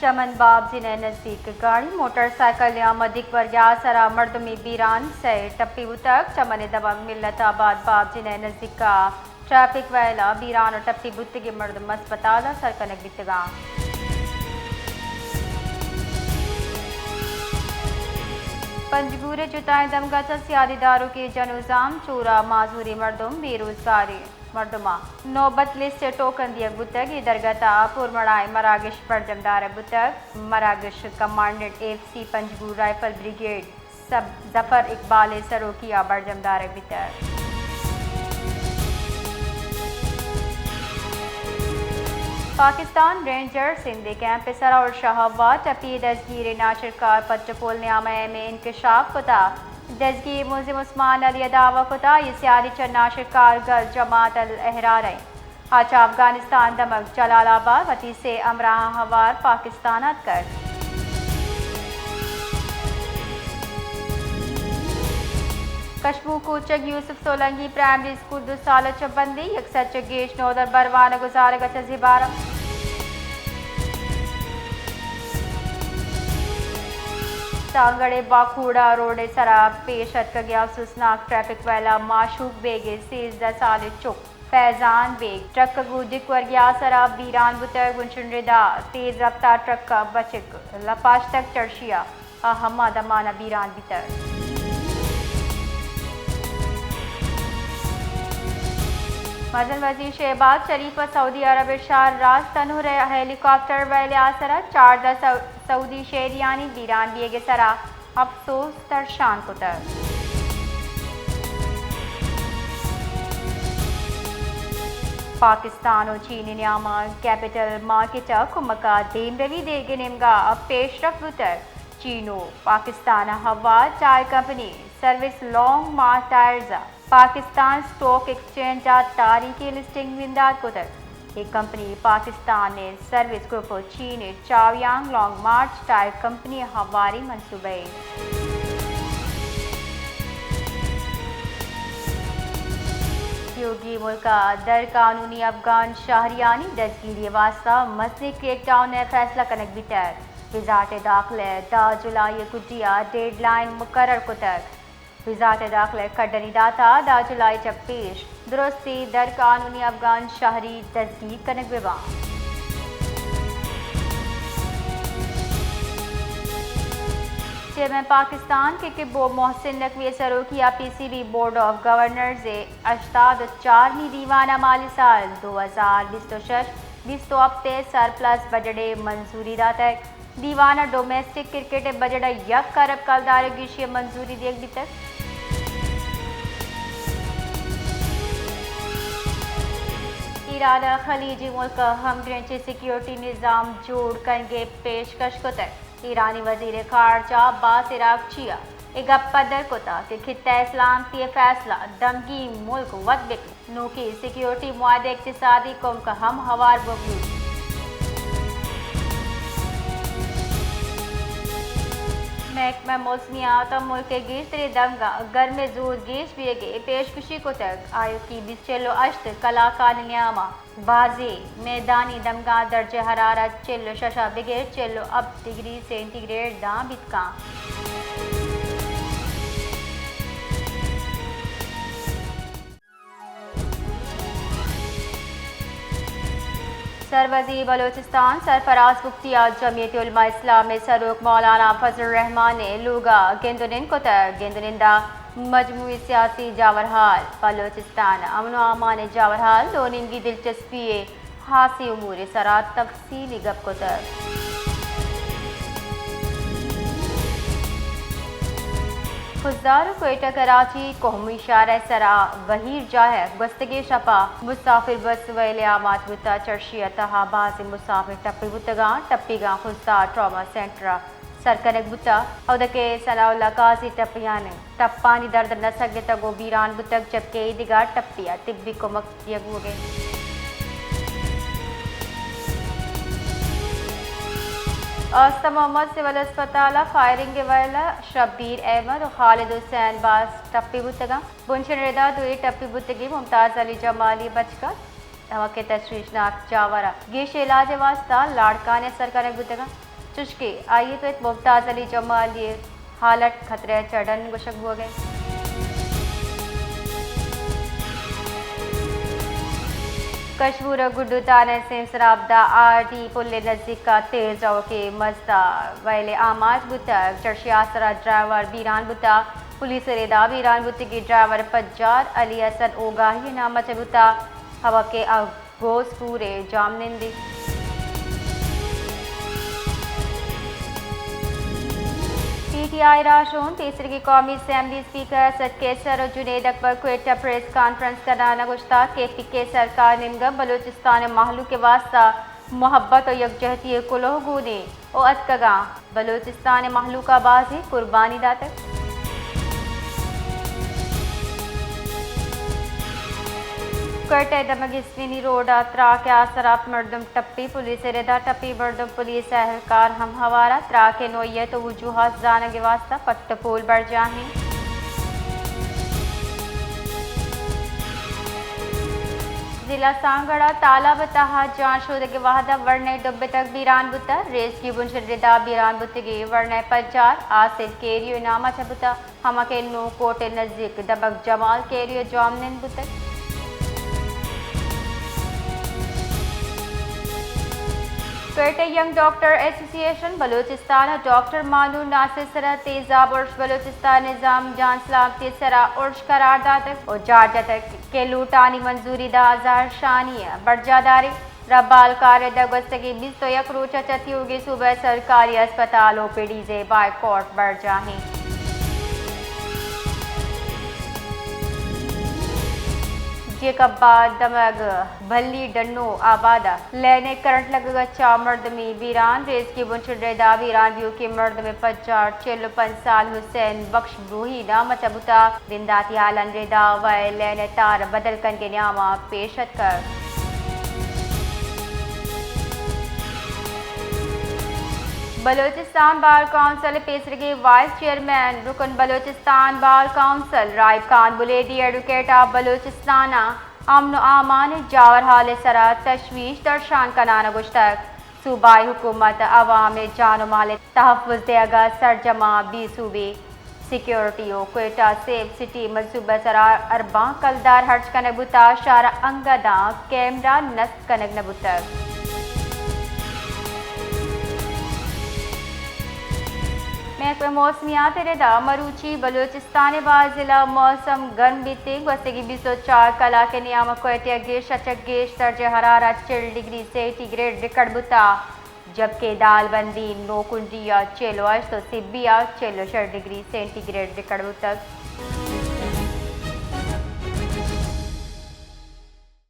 چمن باب جنین نزدیک گاڑی موٹر سائیکل نیام ءَ دگہ ورگے ءَ سرا مردمے بیران، سئے ٹپی بوتگ۔ چمن ءِ دمگ ملت آباد باب جنین نزدیک ءَ ٹریفک ویل ءَ بیران ءُ ٹپی بوتگیں مردم ہسپتال ءَ سر کنگ بیتگاں۔ پنجگور ءِ جتائیں دمگاں چہ سیادی داروکیں جن ءُ زام چور ءُ معذوریں مردم بے روزگاریں مردماں نوبت لسٹ ءِ ٹوکن دیگ بوتگ۔ اے درگت ءَ پرمڑائیں مراگش برجم دارگ بوتگ۔ مراگش commandant F C Panjgur rifle brigade سب ظفر اقبال ءِ سروکی ءَ برجم دارگ بیتگ۔ پاکستان رینجرز سندھ ءِ کیمپ ءِ سرا ارشا ہوار ٹپی ءِ دزگیریں ناشرکار پٹ ءُ پول نیام ءَ ایم اے انکشاف کتگ۔ دزگیر ملزم عثمان علی ءَ دعوی کتگ، آئی ءِ سیادی چہ ناشرکار گل جماعت الاحرار ءِ ءَ چہ افغانستان دمگ جلال آباد وتی سے ہمراہاں ہوار پاکستان ءَ اتکگ۔ کشمور کوچگ یوسف سولنگی پرائمری اسکول دو سال ءَ چہ بندی، یک سد چہ گیش نودربر وانگ ءُ زانگ ءَ چہ زبہر۔ سانگڑ ءِ باکوڑا روڈ ءِ سرا پیش اتکگیں افسوسناک ٹریفک ویل ءَ معشوق بیگ ءِ سیزدہ سالیں چک فیضان بیگ ٹرک ءَ گوں ڈک ورگے ءَ سرا بیران بوتگ۔ بنشن ردا تیز رفتار ٹرک ءَ بچک لپاشتگ، چرشی ءَ آ ہما دمان ءَ بیران بیتگ۔ مزن وزیر شہباز شریف ءَ سعودی عرب ءِ شہر راس تنور ءِ ہیلی کاپٹر ویل ءَ سرا چاردہ سعو-، سعودی شہریانی بیران بیگ ءِ سرا افسوس درشان کتگ۔ پاکستان ءُ چین ءِ نیام ءَ کیپٹل مارکیٹ ءِ کمک ءَ دیمروی دیگ ءِ نیمگ ءَ پیشرفت بوتگ۔ چین ءُ پاکستان ءَ ہوار tyre company Service Long March Tyres ءَ پاکستان اسٹاک ایکسچینج ءَ تاریخی لسٹنگ بندات کتگ۔ اے کمپنی پاکستان ءِ سروس گروپ ءُ چین ءِ Chaoyang Long March Tyre Company ءِ ہواریں منصوبہ ءِ۔ یوگی ملک ءَ در قانونی افغان شہریانی دزگیری ءِ واستہ مزنیں کریک ڈاؤن ءِ فیصلہ کنگ بیتگ۔ وزارت داخلہ ءَ دہ جولائی ءِ گڈی ءَ ڈیڈ لائن مقرر کتگ۔ وزارت داخلہ ءَ کڈنی داتگ، دہ جولائی ءَ چہ پیش درستی در قانونی افغان شہری دزگیر کنگ بہ باں۔ چیئرمین پاکستان کے کے بو-، محسن نقوی ءِ سروکی ءَ P C B board of governors ءِ ہشتاد ءُ چارمی دیوان ءَ مالی سال دو ہزار بیست ءُ شش بیست ءُ ہپت ءِ سرپلس بجٹ ءِ منظوری داتگ۔ دیوان ءَ ڈومیسٹک کرکٹ ءِ بجٹ ءَ یک ارب کلدار ءِ گیشی ءِ منظوری دیگ بیتگ۔ ایران ءَ خلیجی ملک ءَ ہمگرنچیں سیکیورٹی نظام جوڑ کنگ ءِ پیشکش کتگ۔ ایرانی وزیر خارجہ عباس عراقچی ءَ اے گپ پدر کتگ کہ خطہ ءِ سلامتی ءِ فیصلہ دمگی ملک وت بہ کنت۔ نوکیں سیکیورٹی معاہدہ اقتصادی کمک ءَ ہم ہوار بوگ لوٹیت۔ محکمہ موسمیات ءَ ملک ءِ گیشتریں دمگاں گرم ءِ زور گیش بیگ ءِ پیشگوشی کتگ۔ آئی او کی بیست چل ءُ ہشت کلاکانی نیام ءَ بازیں میدانی دمگاں درجہ حرارت چل ءُ شش ءَ بگر چل ءُ ہپت ڈگری سینٹی گریڈ داں بیت کنت۔ سروزیر بلوچستان سرفراز بگٹی ءَ جمعیت علماء اسلام ءِ سروک مولانا فضل الرحمان ءِ لوگ ءَ گند ءُ نند کتگ۔ گند ءُ نند ءَ مجموعی سیاسی جاورحال، بلوچستان امن ءُ امان ءِ جاورحال، دو نیمگی دلچسپی ءِ ہاسیں امور ءِ سرا تفصیلی گپ کتگ۔ خضدار ءُ کوئٹہ کراچی قومی شاہراہ ءِ سرا وہیر جاہ ءَ گوستگیں شپ ءَ مسافر بس ویل ءَ آماچ بوتگ، چرشی ءِ تہا بازیں مسافر ٹپی بوتگ اَنت، ٹپیگاں خضدار ٹراما سینٹر ءَ سر کنگ بوتگ۔ اود ءَ کہ ثناء اللہ قاضی ٹپیانی ٹپانی درد نہ سگتگ ءُ بیران بوتگ، جبکہ اے دگہ ٹپی ءَ طبی کمک دیگ بوگ ءَ اِنت۔ آستہ محمد سول اسپتال ءَ فائرنگ ءِ ویل ءَ شبیر احمد ءُ خالد حسین باز ٹپی بوتگ اَنت۔ بنشن ردا دوئیں ٹپی بوتگیں ممتاز علی جمالی بچ کپت۔ ہمکہ تشویشناک جاور ء گیش علاج ء واستہ لاڑکانے سر کنگ بوتگ انت، چوشکہ آئی ء پت ممتاز علی جمالی ء حالت خطرہ ء چہ ڈن گوشگ بوگ ء انت۔ کشمور ء گڈو تھانہ ء سیم سرابدہ آر ڈی پل ء نزیک ء تیز روکے مزد ء ویل ء آماچ بوتگ، چرشی آسر ء ڈرائیور بیران بوتگ، پولیس ء ردا بیران بوتگی ڈرائیور پجار علی حسن اوگاہی ء نام ء چہ بوتگ، ہمکہ ء گوس پور ء جام نندی۔ پی ٹی آئی راہشون پیسرگی قومی اسمبلی اسپیکر اسد قیصر و جنید اکبر کوئٹہ پریس کانفرنس کنان ء گوشتگ کہ پی کے سرکار نیمگ ء بلوچستان ء مہلوک ء واستہ محبت و یکجہتی ء کلوہ گون انت و اتکگاں بلوچستان ء مہلوک ء بازیں قربانی داتگ۔ کوئٹہ ء دمگی اسپینی روڈ ء تراک ء آسر ہپت مردم ٹپی، پولیس ء ردا ٹپی مردم، پولیس ء اہلکار ہم ہوار ء تراک ء نوعیت و وجوہات زانگ ء واستہ پٹ ء پول برجاہ انت۔ ضلع سانگڑ ء تالاب ء تہا جان شودگ ء وہد ء ورنئے ڈبتگ بیران بوتگ، ریسکیو بنشن ردا بیران بوتگی ورنئے پجار آصف کیریو نام ء چہ بوتگ۔ ہمکہ نوں کوٹ ء نزیک دبگ جمال کیری ء جواب نند بوتگ۔ کوئٹہ ینگ ڈاکٹر ایسوسی ایشن بلوچستان ء ڈاکٹر مانو ناصر سرا تیزاب ارش بلوچستان نظام جان سلامتی سرا ارش قرار داتگ و جار جتگ کہ لوٹانی منظوری دہ ہزار شانی ء برجاہ داریں۔ ربال کارندہ گوستگیں بیست و یک روچ ء چہ تیوگیں صوبہ ء سرکاری ہسپتال او پی ڈیز ء بائیکاٹ برجاہ انت۔ جیکب آباد دمگ بھلی ڈنو آباد ء لین ء کرنٹ لگگ ء چار مردمی بیران، ریسکیو بنچن ردا بیران دیوکیں مردم ء پجار چل و پنچ سال حسین بخش بروہی نام ء چہ بوتگ۔ بنداتی حالانی ردا وئے لین ء تار بدل کنگ ء نیام ء پیش اتکگ۔ بلوچستان بار کونسل ء پیسریگیں وائس چیئرمین رکن بلوچستان بار کونسل رائب خان بلیدی ایڈوکیٹ آف بلوچستان ء امن و امان ء جاور حال ء سرا تشویش درشان کنان ء گوشتگ، صوبائی حکومت عوام ء جان و مال ء تحفظ دیگ ء سرجم ء بے سوبی سیکیورٹی و کوئٹہ سیف سٹی منصوبہ سرا ارباں کلدار ہرچ کنگ بوتگ، شہر ء انگہ داں کیمرہ نصب کنگ نہ بوتگ۔ محکمہ موسمیات ء ردا مروچی بلوچستان ء باز ضلع موسم گرم بیتیں، گوستگی بیست و چار کلاک ء نیام ء کوئٹہ ء گیش ء چہ گیش درجہ حرارت چل ڈگری سینٹی گریڈ ریکارڈ بوتگ۔ جبکہ دالبندی، نوکنڈی ء چل و ہشت و سبی ء چل و شش ڈگری سینٹی گریڈ ریکارڈ بوتگ۔